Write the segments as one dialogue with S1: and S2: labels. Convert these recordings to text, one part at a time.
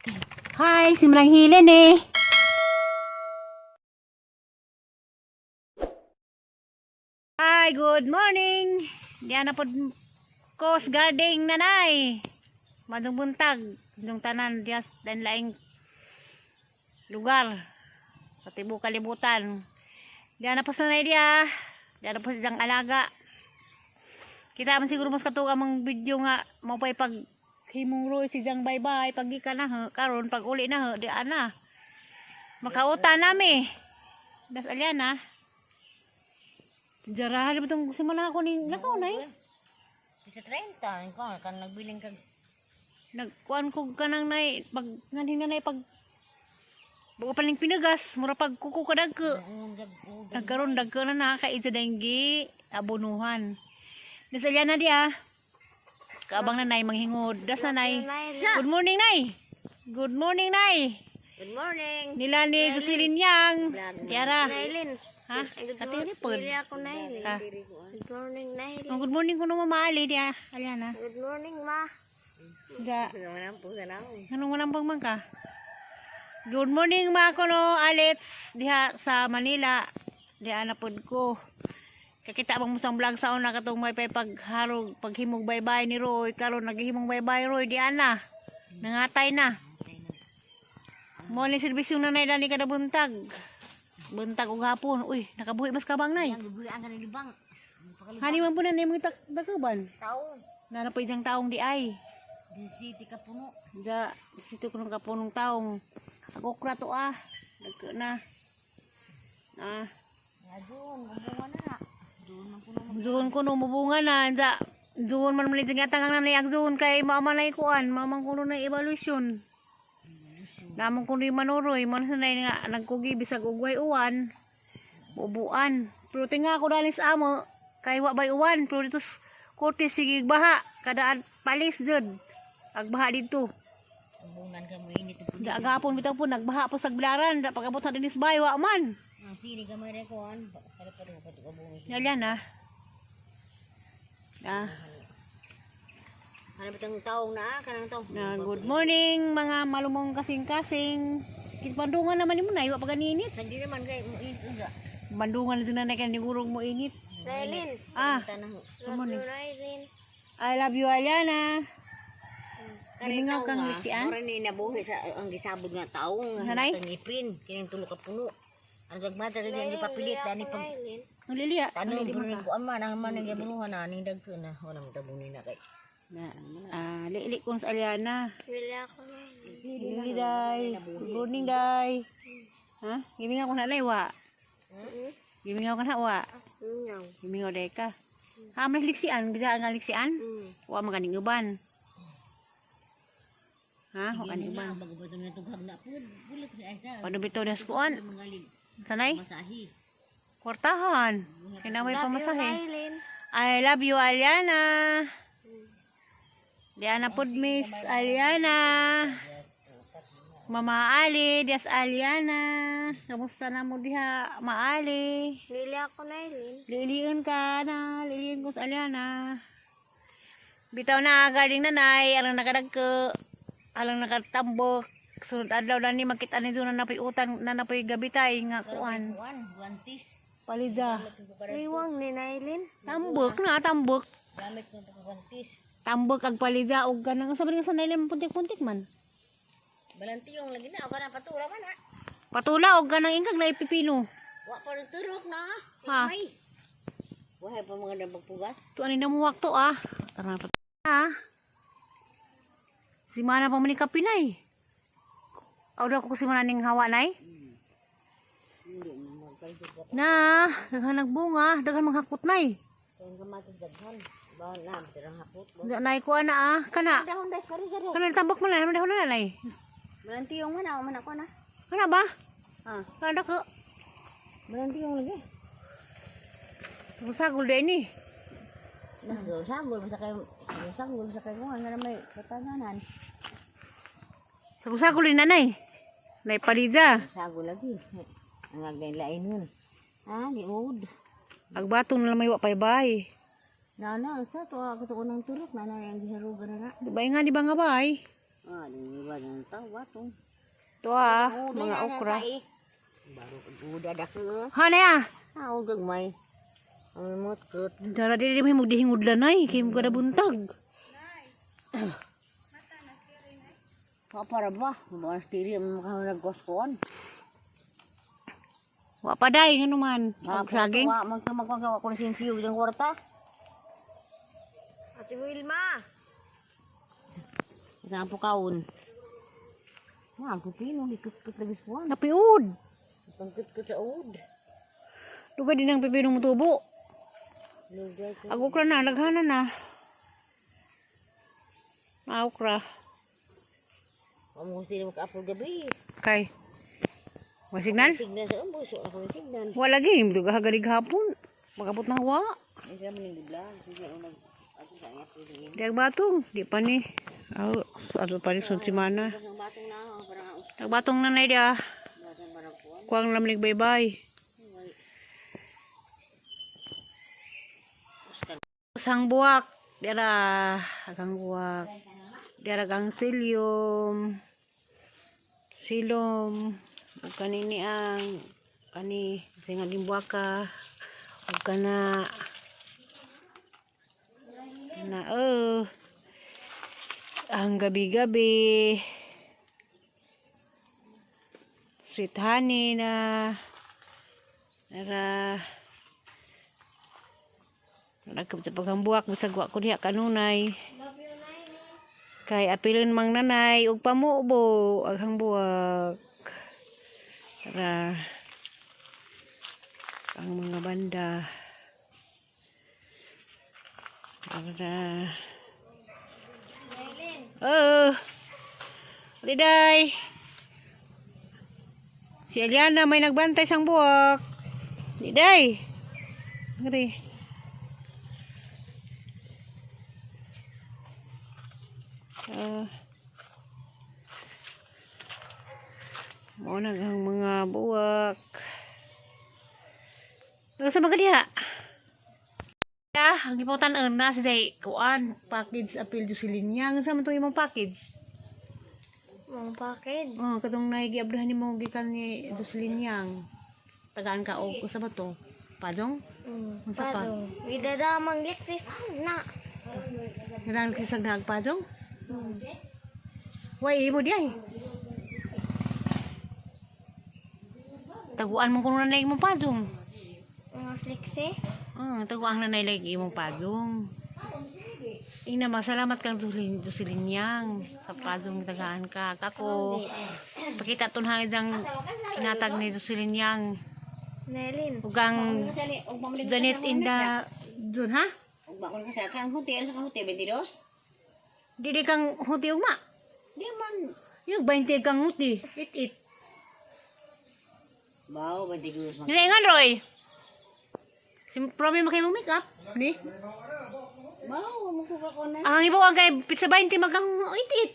S1: Hi, si Manang Hilen eh. Hi, good morning. Diyan na po Coast Guarding nanay. Madung buntag, yung tanan diya dan laing lugar sa tibuok kalibutan. Diyan na po sa nanay diya. Diyan na po siyang alaga. Kita man siguro mas katuga mang video nga mo pa'y pag himong Roy si Jang bye-bye pag ka na ho, karon pag uli na ho, di ana. Makauta nami. Das alyan na. Jarahan ba itong gusto mo na ako ni nakaw na eh.
S2: Sa 30, ikaw kan nagbiling kag
S1: Nagkuan ko kanang nay pag nganin na nay pag bago pa ning pinagas mura pag kuko kadag ko. Nagkaroon dagko na na kay isa denggi abunuhan. Das alyan na diya. Kaabang na nay manghingod. Das na nay. Good morning, Nay. Good morning, Nay.
S2: Good morning.
S1: Nila ni Jocelyn Yang. Tiara.
S2: Nailin.
S1: Ha? Ate ni pod.
S2: Dili ako Nailin.
S1: Ah.
S2: Good morning, Nailin.
S1: Oh, good morning kuno Mama Ali dia. Aliana.
S2: Good morning, ma.
S1: Da.
S2: Ano
S1: Anong walang pangmang ka? Good morning mga kuno Alex diha sa Manila. Diha na pod ko. Kakita bang mo sa vlog sa una katong may pay pagharog paghimog bye-bye ni Roy karon naghimong bye-bye Roy diha na. Nangatay na. Mo ni serbisyo nanay dani kada buntag. Buntag ug hapon. Uy, nakabuhi mas kabang nay.
S2: Ang ka nilibang.
S1: Hani man po na nimo tagkaban.
S2: Taong.
S1: Nana po isang taong di ay.
S2: Di city ka puno.
S1: Da, dito ko nung kapunong taong. Ako okra to ah. Nagka na. Ah,
S2: Nga doon, bumunga na. Doon man puno.
S1: zuhon ko no mubunga na. Da, zuhon man malit nga tangang nanay ag zuhon kay mama na ikuan, mamang kuno na evaluation. Namang kuno yung manuroy, man sa nay nga nagkugi bisag ugway uwan. Bubuan. Pero tinga ako dali sa amo, kay wa bay uwan, pero dito sa korte sige baha, kada palis jud. Agbaha dito.
S2: Bungan ka mo init.
S1: Da gapon bitaw po nagbaha po sa Gbilaran, da pag-abot sa dinis bay wa man.
S2: Ang sini ka may rekoan. Para pa rin pa ito kabungan.
S1: Nalyan ah. Ah,
S2: Ano ba itong taong na? Kanang taong.
S1: Na good morning mga malumong kasing-kasing. Bandungan naman nimo na, iwa pa ganinit.
S2: Hindi naman kay mo init uga.
S1: Bandungan na din na kay nigurog mo init.
S2: Nailin.
S1: Ah,
S2: Tanang.
S1: good morning.
S2: Nailin.
S1: I love you, Aliana. Gilingaw kang liksian?
S2: Mura ni nabuhi sa ang gisabog nga taong.
S1: Nanay?
S2: Ang ipin. Kining tulo ka puno. Ang gagmata rin ang gipapilit. Dani pag
S1: Ang liliya.
S2: tanong puno ko ama nang man ang gibunuhan na ning dagko na. Wala mo tabunin na kay.
S1: Na, ah, lili ko sa Aliana. Lili day. Good morning, day. Ha? Gimingaw ko na nay wa. Gimingaw ka na wa. Gimingaw day ka. Ha, may liksian, bisa nga liksian? Wa man kaning uban. Ha, wa kaning uban.
S2: Bago ba ito natugag na pud? Bulat sa isa.
S1: Paano bitaw na kuan?
S2: Mangalig.
S1: Sanay?
S2: Masahi.
S1: Kwartahan. Kaya may pamasahe. I love you, Aliana. Diana pod Miss Aliana. Mama Ali, Dias Aliana. Kamusta na mo diha, Maali?
S2: Lili ako Nailin.
S1: Liliin ka na, liliin ko sa Aliana. Bitaw na, galing nanay, alang nakadagko, alang nakatambok. Sunod adlaw na ni makita ni doon na napoy utan, na napoy gabitay nga kuan.
S2: Kuan, guantis.
S1: Palida.
S2: Liwang ni Nailin.
S1: Tambok na, tambok.
S2: Gamit ng pagkaguantis.
S1: Tambok ag palida og kanang sabi nga sa nailan puntik-puntik man.
S2: Balanti yung lagi na, o ka na patura man ha.
S1: Patula og kanang ingkag na ipipino.
S2: Wa pa rin turok na.
S1: Ha?
S2: Ay. Wahay pa mga nabagpugas.
S1: To ani namuwak to ah. Tara pa. Ah. Si mana pa man ni kapinay. Aw daw ko si mana ning hawa nay.
S2: Hindi mo magkaisip ka.
S1: Na, daghan nagbunga, daghan manghakot nay.
S2: Kaya kamatis daghan. Ba na, tirang hapot.
S1: Da nay ko ana ah, kana.
S2: Dahon dahon sari sari.
S1: Kana tambok man na, dahon na nay.
S2: Balanti yung man ako man ako na.
S1: Kana ba?
S2: Ah,
S1: Kana dako.
S2: balanti yung lagi.
S1: Musagol din ni.
S2: Nah, sagol basta kayo, sagol basta kayo nga na may katananan.
S1: Sagol din nanay. Nay palida.
S2: Sagol lagi. Ang agay lain nun. Ah, liud.
S1: Agbatong na lang may wa pay bay.
S2: Na na, sa to ako to unang turok na na ang giharugan na na.
S1: Di ba nga di ba nga bay?
S2: Ah, di ba nang tawa to.
S1: To ah, mga okra.
S2: Baro uda da ko.
S1: Ha na ya.
S2: Ah, ugag may. Ang mot kut.
S1: Dara dili may magdihingudlan ay kay mo kada buntag.
S2: Pa para ba? Mga stiri ang makahanag kuan.
S1: Wa pa day ngano man. Og saging.
S2: Wa man ka magpagawa ko ng sinsiyo ng kwarta.
S3: Ate Wilma.
S2: Saan po kaon? Nga, ang pipino, ikut-kut lagi sa kuwan.
S1: Napiud.
S2: Pangkut-kut sa uod.
S1: Dugay din ang pipinong mutubo.
S2: Lugay ko.
S1: Ag okra na, naghana na. Ah, okra.
S2: Amo ko sila maka-upload gabi.
S1: Kay. Wa signal?
S2: Signal sa umbo, so ako yung signal.
S1: Wala lagi, duga hagarig hapon. Magabot na wa.
S2: Ay, sila man yung gudla. Sige, unag. Ato sa ang upload din.
S1: Di ag batong, di pa ni. Aw, ato pa ni sun simana.
S2: Ang batong na ako, parang ang
S1: Nagbatong na nay dia.
S2: batang parang kuwan.
S1: Kuang lamlig bye-bye. Sang buwak, dira agang buwak. Dira kang silyum. Silom. Ug kanini ang kani singaling buwaka. Ug kana na oh. Ang gabi-gabi. Sweet honey na. Nara. Nagkap sa paghambuak bisag wa ko diha kanunay. Kay apilon mang nanay ug pamubo aghang buwak. Ra ang mga banda. Ra. Oh. Liday. Si Eliana may nagbantay sang buwak. Liday. Ngari. Ah. Mao na ang mga buwak. Nasa mga diha? Ya, ang ipotan na si Day kuan package appeal to si Linya. Ang sa man tong imong package?
S3: Mga package.
S1: Oh, katong nagiabrahan nimo gikan ni Jocelyn Yang. Tagaan ka og usa ba to? Padong? Unsa pa?
S3: Padong. Widadamang liksi na.
S1: Kanang kisag nagpadong? Way imo di ay. Taguan mo kuno na imong padong.
S3: Mga fliksi.
S1: Ah, taguan na na imong padong. Ina, masalamat kang Jocelyn, Jocelyn Yang sa padong tagaan ka. Kako, pakita tunhangid ang inatag ni Jocelyn Yang.
S3: Nelin.
S1: Ug ang Janet in the dun ha?
S2: Ug bakon ka sa kang huti, ano sa kang huti, 22?
S1: Dili kang huti ugma.
S2: Di man.
S1: Yung 20 kang huti. It it.
S2: Bao, 22 man.
S1: Dili nga Roy. Si Promi mo kay make up ni.
S2: Bao, mukuha ko na.
S1: Ang ibo ang kay pizza 20 magang it it.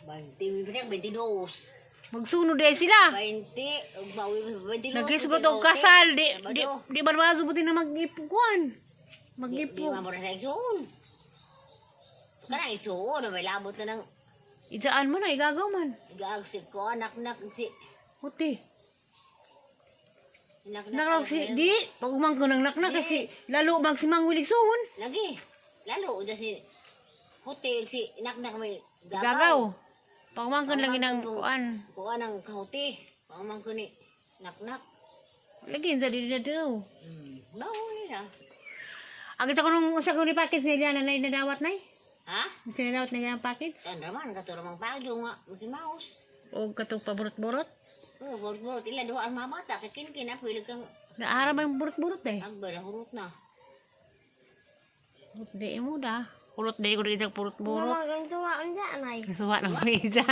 S2: 20, 22.
S1: Magsunod dahil sila.
S2: 20, ug bawi 22.
S1: Naghisgot og kasal di di di ba mazubutin na mag-ipuan.
S2: Di
S1: Mag-ipu.
S2: man mo na sa igsuon. Kanang igsuon, may labot na ng
S1: Ijaan mo na igagaw man.
S2: gaag si ko, anak-nak, si
S1: Huti.
S2: nak-nak.
S1: Nakraw si di pag umang ko nang naknak kasi lalo magsimang wilig suon.
S2: Lagi, lalo, udah si huti, si nak-nak may gagaw.
S1: Gagaw. Pag umang ko lagi ng kuan.
S2: Kuha ng kahuti, pangumang ko ni nak-nak.
S1: Lagi sa di na daw.
S2: Bawo nila.
S1: Ang kita ko nung usa ko ni package niya na nay nadawat nay.
S2: Ha?
S1: Usa nadawat na ang package.
S2: Kan raman, katurang pagyo nga, Mickey Mouse.
S1: O katong paburot-burot.
S2: Oh, borot-borot, ila duha ang mga bata, kikin-kin, apil kang
S1: Naara ba yung burot-burot eh?
S2: agbara, hurot na.
S1: Burot di mo da. Kulot di ko di sa purot-burot.
S3: Mga ganito nga unsa anay.
S1: Nasuwa na mo isa.